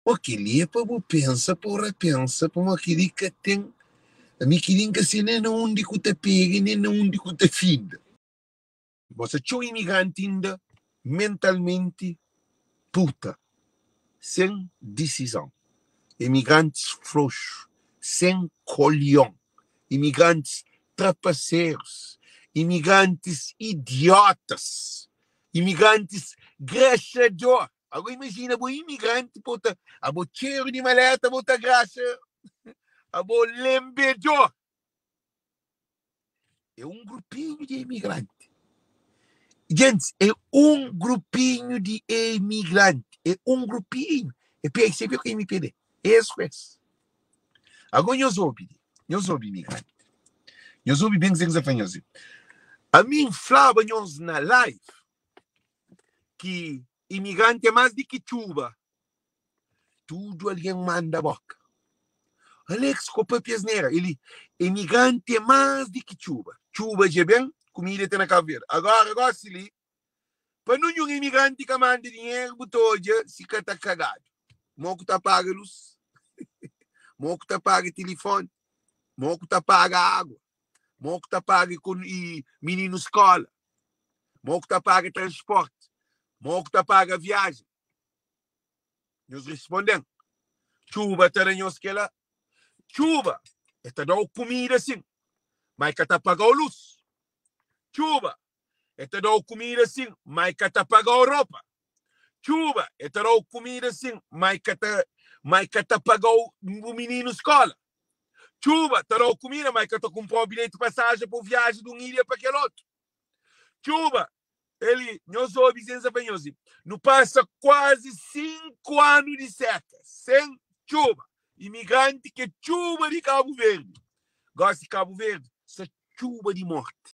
Mo kel-li é pa bu pensa pa bu rapensa pamodi kel-li ka ten ami kel-li N ka se nen na undi ku ta pega i nen na undi ku ta finda. Bo sta txeu imigranti inda mentalmenti puta, sen disizon, imigrantis froxu, sen kolion, imigrantis trapaserus, imigrantis idiotas, imigrantis graxador. Agora imagina bo imigranti pa bo ta abo txeru di maleta bo ta graxa abo lenbedor. É un grupinhu di imigranti. Gentis, é un grupinhu di imigranti. É un grupinhu. É PSB ku MPD. É es ku es. Agora nhos obi li. Nhos obi imigranti. Nhos obi ben kuzê ki N sta fla nhos li. Ami N flaba nhos na live ki imigranti é más di ki txuba. Tudu algen manda boka. Alex ko papia asnera. Eli, imigranti é más di ki txuba. Txuba dja ben, kumida ten na Kabu Verdi. Agora, gosi li, pa ninhun imigranti ka manda dinheru, bu ta odja si ka ta kagadu. Mo ku ta paga lus, mo ku ta paga tilifoni, mo ku ta paga água, mo ku ta paga i mininu skola, mo ku ta paga transporti, mo ku ta paga viajen. Nhos responde-m, Txuba ta da nhos kel-la? Txuba, el ta da-u kumida sin, má el ka ta paga-u lus. Txuba, el ta da-u kumida sin, má el ka ta paga-u ropa. Txuba, el ta da-u kumida sin, má el ka ta, má el ka ta paga-u bu mininu skóla. Txuba ta da-u kumida, má el ka ta kunpra-u bilheti pasajen pa bu viaja di un ilha pa kel otu. Txuba, Eli, nhos obi sensa pa nhos. Nu pasa kuazi 5 anu di seka, sen txuba. Imigranti ke txuba di Kabu Verdi. Gosi Kabu Verdi sta txuba di morti.